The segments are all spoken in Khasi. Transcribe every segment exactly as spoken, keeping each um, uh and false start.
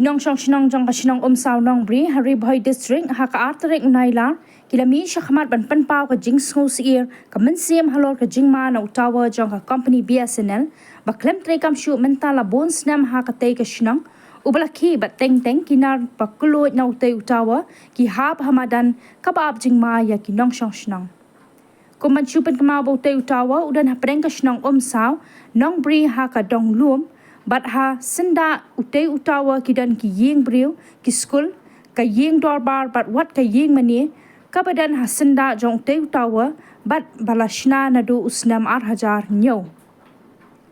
Nongshong shnong jong ka shnong Umsaw Nongbri ha Ri Bhoi District ha ka ar tarik u Nailar ki la mih sha khmat ban pynpaw ka jingsngewsyier ka mynsiem halor ka jingma na u tower jong ka company B S N L ba khlem treikam shuh mynta la bun snem ha katei ka shnong, uba la khih bad teng teng ki nar ba kylluid na utei u tower ki hap ha madan kaba ap jingma ïa ki nongshong shnong. Kum ban shu pynkynmaw ba utei u tower u don hapdeng ka shnong Umsaw Nongbri ha ka dong lum, bad ha syndah utei u tower ki don ki ïing briew, ki skul, ka ïing dorbar bad wat ka ïing mane kaba don ha syndah jong utei u tower, bad ba la shna naduh u snem ar hajar hynñiew.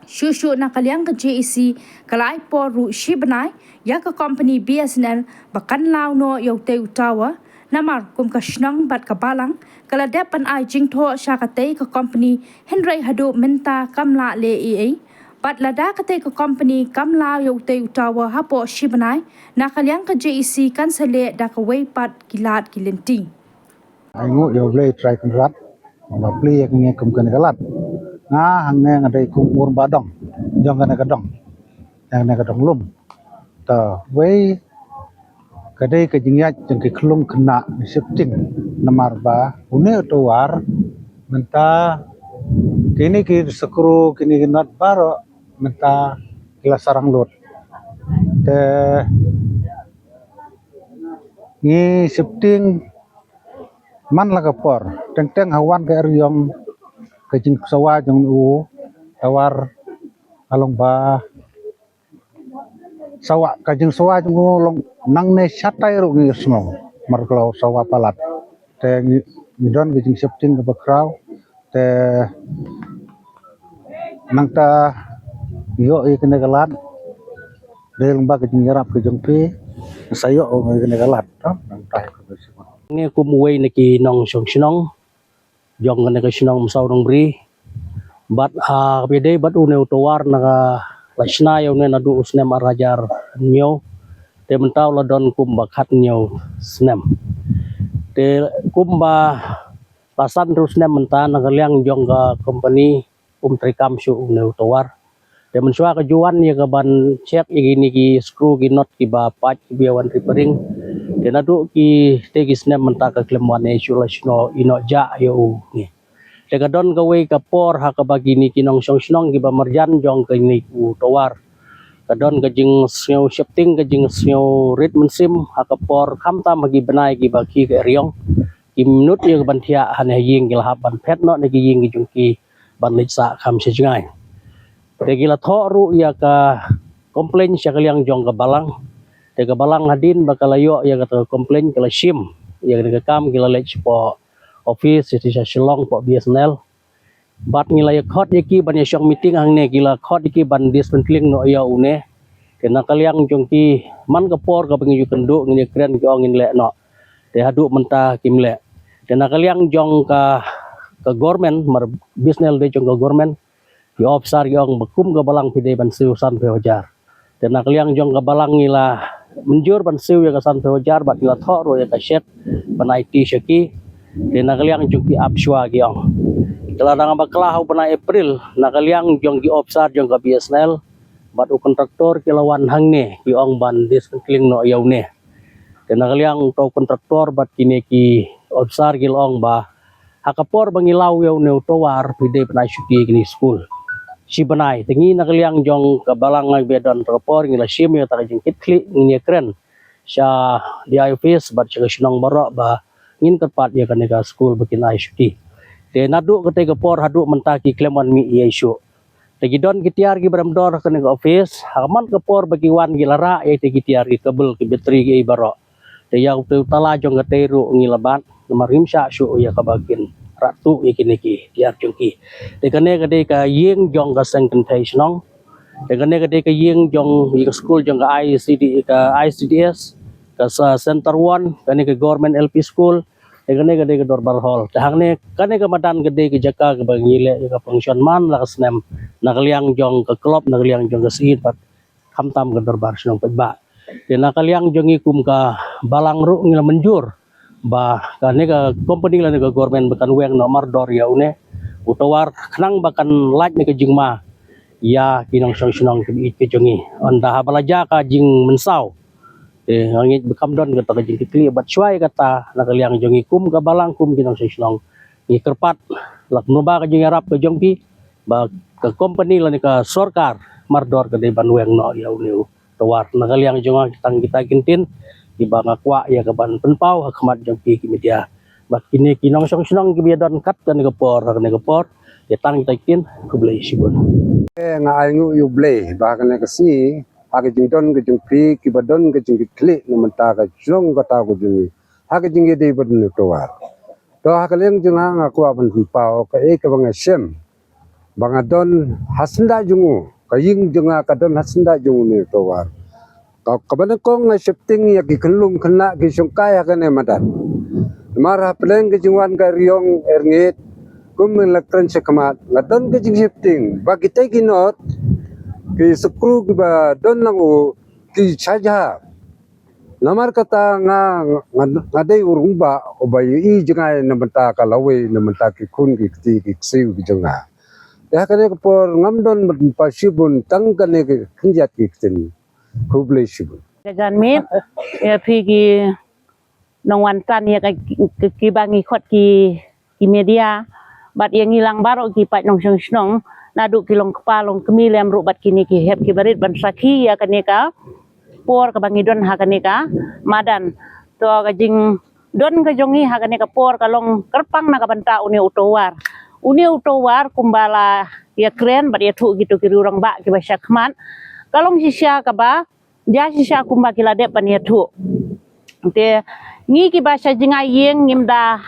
Shuh shuh na ka liang ka J A C ka la ai por ruh shi bnai ïa ka company B S N L ba kan law noh ïa utei u tower, namar kum ka shnong bad ka balang ka la dep ban ai jingthoh sha katei ka company, hynrei haduh mynta kam lah leh ei ei. Bad lada katei ka company kam law ïa utei u tower hapoh shi bnai, na ka liang ka J A C kan sa leh da kawei pat ki lad ki lynti. Ai nguh ïa U Blei Trai Kynrad ba plie ïa ngi kum kane ka lad. Nga hangne nga dei kum u rangbah dong jong kane ka dong, jong kane ka dong lum. Ta wei ka dei ka jingïaid jong ki khyllung khynnah shifting, namar ba une u tower mynta kine ki skru, kine ki nut baroh mynta ki la sarang lut. Te ngi shifting man la ka por, teng teng ha wan ka eriong ka jingsawa jong u tower, ka long ba sawa, ka jingsawa jong u long nangne shatai ruh ngi sngew, mar ka la sawa palat. Te ngi, ngi don ka jingshifting kaba khraw. Te nangta ïoh ïa kane ka lad, dei lang ba ka jingïarap ka jong phi, sa ïoh ïa kane ka lad, to nangta ïa kaba shu. Ngi kum uwei na ki nongshong shnong jong kane ka shnong Umsaw Nongbri, bad ha kaba ïadei bad une u tower, na ka la shna ïa une naduh u snem ar hajar hynñiew, te mynta u la don kum ba khathynñiew snem. Te kum ba la san hynriew snem mynta, na ka liang jong ka company um treikam shuh une u tower. Te mynshuwa ka ju wan ïa ka ban check ïa kine ki skru ki nut kiba pait kiba ïa wan repairing. Te naduh kitei ki snem mynta ka khlem wan ei shuh, la shna ïa noh jah ïa une. Te ka don kawei ka por ha kaba kine ki nongshong shnong kiba marjan jong kane u tower, ka don ka jingsngew sheptieng, ka jingsngew rit mynsiem ha ka por, khamtam ha ki bnai kiba khih ka eriong, ki mynta ïa ka ban thiah ha ne ha ïing, ki la hap ban phet noh ne ki ïing ki jong ki ban leit sah kham sha jngai. Te ki la thoh ruh ïa ka complain sha ka liang jong ka balang. Te ka balang hadien ba ka la ïoh ïa ka complain, ka la shim ïa ka kam, ki la leit shapoh office sha Shillong poh B S N L. Bad ngi la ïa khot ïa ki ban ïa shong meeting hangne, ki la khot ïa ki ban dismantling noh ïa une. Te na ka liang jong ki, man ka por kaba ngi ju kynduh, ngin ïa kren, ki ong ngin leh noh. Te haduh mynta kim leh. Te na ka liang jong ka, ka government, mar B S N L dei jong ka government, ki officer ki ong ba kum ka balang phi dei ban siew sanphew hajar. Te na ka liang jong ka balang ngi la mynjur ban siew ïa ka sanphew hajar, bad ngi la thoh ruh ïa ka cheque ban aiti sha ki. Te na ka liang jong ki ap shuwa, ki ong. Te la dang bakla ha u bnai April, na ka liang jong ki officer jong ka B S N L bad u contractor ki la wan hangne, ki ong ban dismantling noh ïa une. Te na ka liang uto u contractor bad kine ki officer ki la ong ba ha ka por ba ngi law ïa une u tower, phi dei ban ai shuki ïa kine ki skul. Shi bnai, te ngi na ka liang jong ka balang, ngi ba don ka por, ngi la shim ïa kata ka jingkitkhlieh, ngin ïa kren sha D I office bad sha ka shnong baroh ba ngin kyrpad ïa kane ka skul ba kin ai shuki. Te naduh katei ka por haduh mynta ki khlem wan mih ei shuh. Te ki don ki tiar kiba rem dor ha kane ka office, ha man ka por ba ki wan ki la rah ïa kitei ki tiar, ki cable, ki battery, ki ei baroh. Te ïa utei u tala jong katei ruh ngi la bat, namar ngim shah shuh ïa kaba kin rah tuh ïa kine ki tiar jong ki. Te kane ka dei ka ïing jong ka seng kynthei shnong. Te kane ka dei ka ïing jong, ïa ka skul jong ka I C D, ka I C D S, ka sa Center One, kane ka Government L P School, te kane ka dei ka Dorbar Hall. Te hangne, kane ka madan ka dei ka jaka kaba ngi leh ïa ka function man la ka snem, na ka liang jong ka club, na ka liang jong ka syiem, bad khamtam ka Dorbar Shnong paidbah. Te na ka liang jong ngi kum ka balang ruh ngi la mynjur ba kane ka company lane ka government ba kan weng noh mardor ïa une u tower, khnang ba kan lait ne ka jingma ïa ki nongshong shnong kiba ïeit ki jong ngi. Ynda haba la jia ka jingmynsaw, Te nga ngeit ba kam don kata ka jingkitkhlieh, bad shuwa ïa kata na ka liang jong ngi kum ka balang, kum ki nongshong shnong, ngi kyrpad la kumno ba ka jingïarap ka jong phi, ba ka kompani lane ka sorkar mardor ka dei ban weng noh ïa une u tawar. Na ka liang jong nga, tang kita ki ktien kiba nga kwah ïa ka ban pynpaw ha khmat jong phi ki media. Bad kine ki nongshong shnong kiba ïadon kat kane ka por ha kane ka por, ïa tang kita ki ktien, khublei shibun. Eh, nga ai nguh ïa U Blei ba ha kane ka sngi, ha ka jingdon ka jong phi kiba don ka jingkitkhlieh na bynta ka shnong kata ka jong ngi ha ka jingïadei bad une u tawar. To ha ka liang jong nga, nga kwah ban pynpaw kaei kaba nga shem ba nga don ha syndah jong u, ka ïing jong nga ka don ha syndah jong une u tawar. Ka, kaba nyngkong, nga sheptieng ïa ki khyllung khynnah ki shongkai ha kane madan. Namar hapdeng ka jingwan ka eriong eriet, kum ba la kren shakhmat, nga don ka jingsheptieng ba kita ki not, ki skru kiba don lang u, ki sha jha. Namar kata nga, nga, nga dei u rangbah uba ïohi jngai na bynta ka lawei, na bynta ki khun ki kti ki ksiew ki jong nga. Te ha kane ka por ngam don ban pynpaw shibun, tang kane ka khyndiat ki ktien. Khublei shibun. Ka janmiet ïa phi ki nongwan tan ïa ka, ki, kiba ngi khot ki, ki media, bad ïa ngi lang baroh ki paid nongshong shnong, naduh ki longkpa longkmie lem ruh bad kine ki hep ki barit, ban sakhi ïa kane ka por kaba ngi don ha kane ka madan. To ka jingdon ka jong ngi ha kane ka por ka long kyrpang na ka bynta une u tawar. Une u tawar kumba la ïakren bad ïathuh kito ki riew rangbah kiba shakhmat, ka long shisha kaba jia shisha kumba ki la dep ban ïathuh. Te ngi kiba sha jngai ïing ngim da,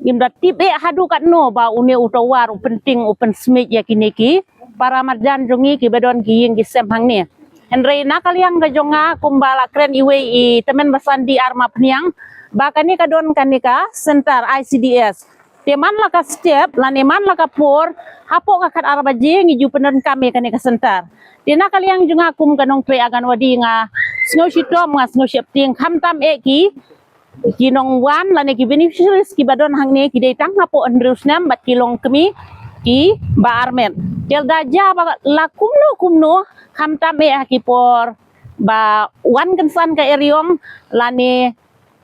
ngim da tip eh haduh katno ba une u tawar u pyntieng u pynsmiej ïa kine ki para marjan jong ngi kiba don ki ïing ki sem hangne. Hynrei na ka liang ka jong nga, kumba la kren iwei i tymmen basan D R Mapniang, ba kane ka don kane ka center I C D S. Te man la ka step lane man la ka por, hapoh ka khat ar baje ngi ju pyndonkam ïa kane ka center. Te na ka liang jong nga kum ka nongtrei Anganwadi, nga sngew shitom, nga sngew sheptieng, khamtam eh ki, ki nongwan lane ki beneficiaries kiba don hangne ki dei tang hapoh hynriew snem bad ki longkmie kiba armet. Te lada jia ba la kumno kumno, khamtam eh ha ki por ba wan kynsan ka eriong lane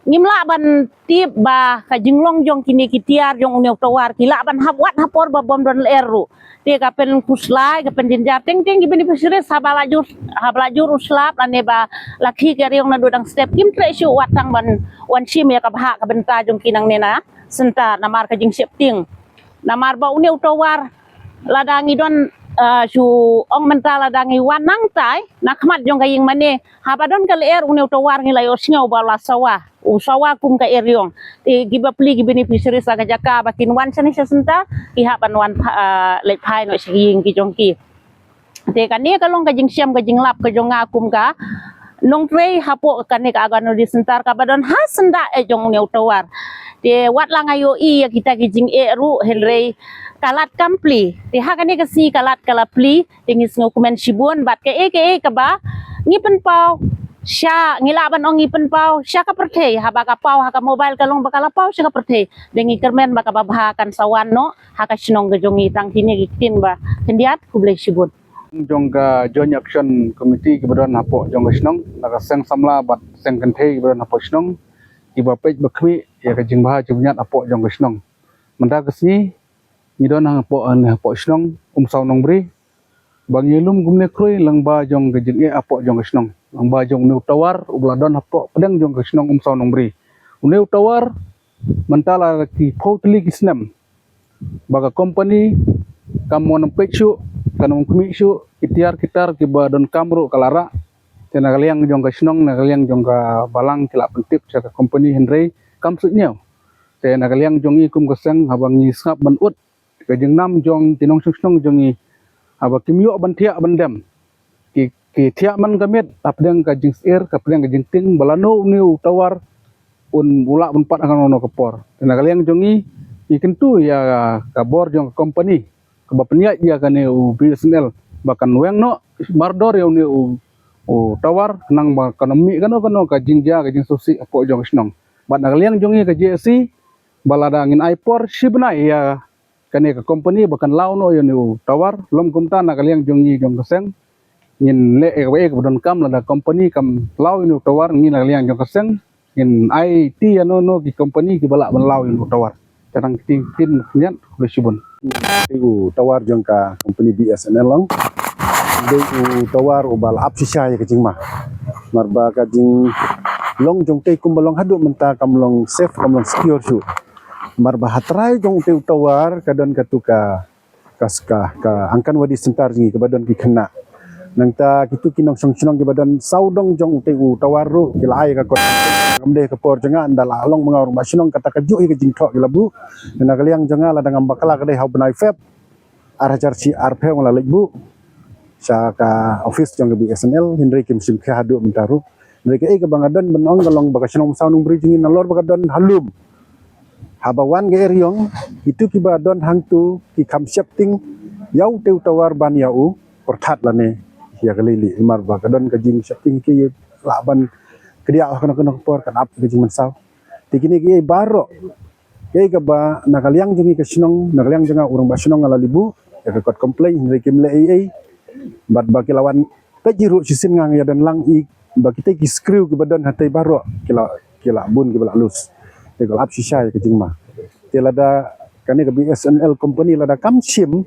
ngim lah ban tip ba ka jinglong jong kine ki tiar jong une u tawar ki lah ban hap wat ha por ba bym don lyer ruh. Te ka pynkhuslai, ka pynjynjar, teng teng ki beneficiaries haba la jur, haba la jur u slap lane ba la khih ka eriong naduh dang step, kim treh shuh wat tang ban wan shim ïa ka bhah ka bynta jong ki nangne na center namar ka jingsheptieng. Namar ba une u tawar, lada ngi don, eh, shu ong mynta, lada ngi wan nangtai na khmat jong ka ïing mane, haba don ka lyer une u tawar ngi la ïohsngew ba la sawa, u sawa kum ka eriong. Te kiba plie ki beneficiaries ha ka jaka ba kin wan shane sha center, ki hap ban wan pha-, eh, leit phai noh sha ki ïing ki jong ki. Te kane ka long ka jingshem ka jinglap ka jong nga kum ka nongtrei hapoh kane ka Anganwadi center kaba don ha syndah eh jong une u tawar. Te wat la nga ïohi ïa kita ki jingeh ruh, hynrei ka lad kam plie. Te ha kane ka sngi ka lad ka la plie, te ngi sngewkmen shibun bad kaei kaei kaba ngi pynpaw sha, ngi lah ban ong ngi pynpaw sha ka pyrthei, haba ka paw ha ka mobile ka long ba ka la paw sha ka pyrthei. Te ngi kyrmen ba kaba bha kan sa wan noh ha ka shnong ka jong ngi. Tang kine ki ktien ba khyndiat, khublei shibun. Jong ka Joint Action Committee kiba don hapoh jong ka shnong, na ka seng samla bad seng kynthei kiba don hapoh shnong, kiba peit ba khmih ïa ka jingbha jingpynïaid hapoh jong ka shnong. Mynta ka sngi ngi don hapoh, hapoh shnong Umsaw Nongbri, ba ngi lum kumne khrui lyngba jong ka jingeh hapoh jong ka shnong, lyngba jong une u tawar uba la don hapoh pdeng jong ka shnong Umsaw Nongbri. Une u tawar mynta la ki phew tylli ki snem ba ka company kam wan peit shuh, kam wan khmih shuh, ki tiar ki tar kiba donkam ruh ka la rah. Te na ka liang jong ka shnong, na ka liang jong ka balang ki la pyntip sha ka company, hynrei kam sngewthuh. Te na ka liang jong ngi kum ka seng, haba ngi sngap ban ud ka jingnam jong ki nongshong shnong jong ngi, haba kim ïoh ban thiah ban dem, ki, ki thiah man ka miet hapdeng ka jingsyier, hapdeng ka jingtieng ba lano une u tawar un, u lah ban pat ha kano kano ka por. Te na ka liang jong ngi, ngi kyntu ïa ka bor jong ka company kaba pynïaid ïa kane u B S N L ba kan weng noh mardor ïa une u, u tawar, khnang ba kan ym mih kano kano ka jingjia ka jingsngewsih hapoh jong ka shnong. Bad na ka liang jong ngi ka J A C, ba lada ngin ai por shi bnai ïa kane ka company ba kan law noh ïa une u tawar, lym kumta na ka liang jong ngi jong ka seng, ngin leh ïa kaba eh kaba donkam, lada company kam law ïa u tower, ngi na ka liang jong ka seng ngin ai ti ïa no no ki company kiba lah ban law ïa u tower. Te tang kine ki khyndiat, khublei shibun. Te u tower jong ka company B S N L long, te u tower uba la ap shisha ïa ka jingma. Namar ba ka jinglong jong te kumba long haduh mynta kam long safe, kam long secure shuh. Namar ba ha trai jong te u tower ka don katu ka ka, ka, ka Anganwadi Center jong ngi kaba don ki khynnah. Nangta kitu ki nongshong shnong kiba don sawdong jong u te u tower ruh ki la ai ka kot. Kam dei ka por jong nga, ynda la long ma nga u rangbah shnong, kata kajuh hi ka jingthoh ki la buh. Na ka liang jong nga, lada ngam bakla ka dei ha u bnai Feb ar hajar shi arphew nga la leit buh sha ka office jong ka B S N L, hynrei kim shim khia haduh mynta ruh. Hynrei kaei kaba nga don ban ong ka long ba ka shnong Mawsawnongbriew jong ngi nalor ba ka don ha lum, haba wan ka eriong, kitu kiba don hangtu ki kham shepting ïa u te u tower ban ïa u pyrthat lane ïa ka lili. Namar ba ka don ka jingshepting, ki lah ban kdiah ha kano kano ka por, kan ap ka jingmynsaw. Te kine kiei baroh, kiei kaba na ka liang jong ngi ka shnong, na ka liang jong nga u rangbah shnong, nga la leit buh ïa ka kot complain, hynrei kim leh ei ei. Bad ba ki la wan peit hi ruh, shisien nga ïa don lang, i ba kitei ki screw kiba don hatei baroh ki la, ki la bun, kiba la loose. Te ka la ap shisha ïa ka jingma. Te lada kane ka B S N L company lada kam shim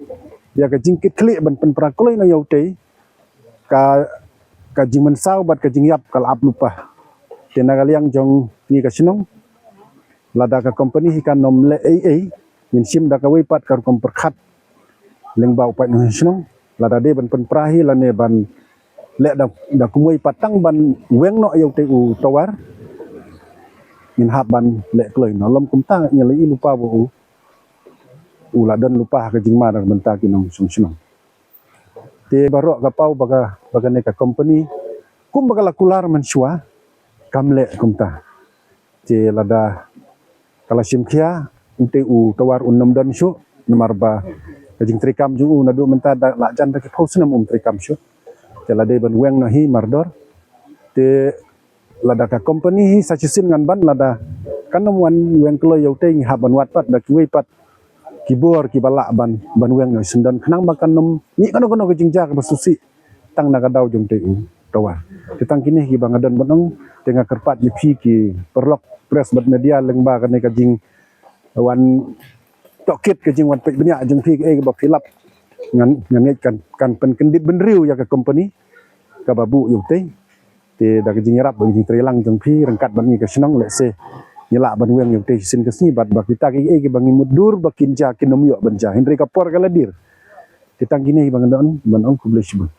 ïa ka jingkitkhlieh ban pynpra kloi noh ïa utei, ka, ka jingmynsaw bad ka jingïap ka la ap lypa. Te na ka liang jong ngi ka shnong, lada ka company hi kan ym leh ei ei, ngin shim da kawei pat ka rukom pyrkhat lyngba u paidnong shnong. Lada dei ban pynpra hi lane ban leh da, da kumwei pat tang ban weng noh ïa utei u tower, ngin hap ban leh kloi noh. Lym kumta ngi la ïohi lypa ba u, u la don lypa ha ka jingma na ka bynta ki nongshong shnong. Te baroh ka paw ba ka, ba kane ka company, kumba ka la kular mynshuwa, kam leh kumta. Te lada ka la shim khia, utei u tower un ym don shuh, namar ba ka jingtrei kam jong u naduh mynta da la jan da ki phew snem um trei kam shuh. Te la dei ban weng noh hi mardor. Te lada ka company hi sa shisien ngan ban, lada kan ym wan weng kloi ïa utei, ngi hap ban wad pat da kiwei pat ki bor kiba lah ban, ban weng noh shisyndon, khnang ba kan ym mih kano kano ka jingjia kaba sngewsih tang na ka daw jong utei u tower. Te tang kine kiba nga don ban ong. Te nga kyrpad ïa phi ki paralok press bad media lyngba kane ka jingwan tohkit, ka jingwan peit bniah jong phi, kaei kaba phi lap, ngan, ngan ngeit kan, kan pynkyndit bynriew ïa ka company kaba buh ïa utei. Te da ka jingïarap bad ka jingtreilang jong phi ryngkat bad ngi ka shnong, lehse ngi lah ban weng ïa utei shisien ka sngi, bad ba kita kiei kiba ngi mutdur ba kin jia kin ym ïoh ban jia, hynrei ka por ka la dier. Te tang kine kiba nga don ban ong. Khublei shibun.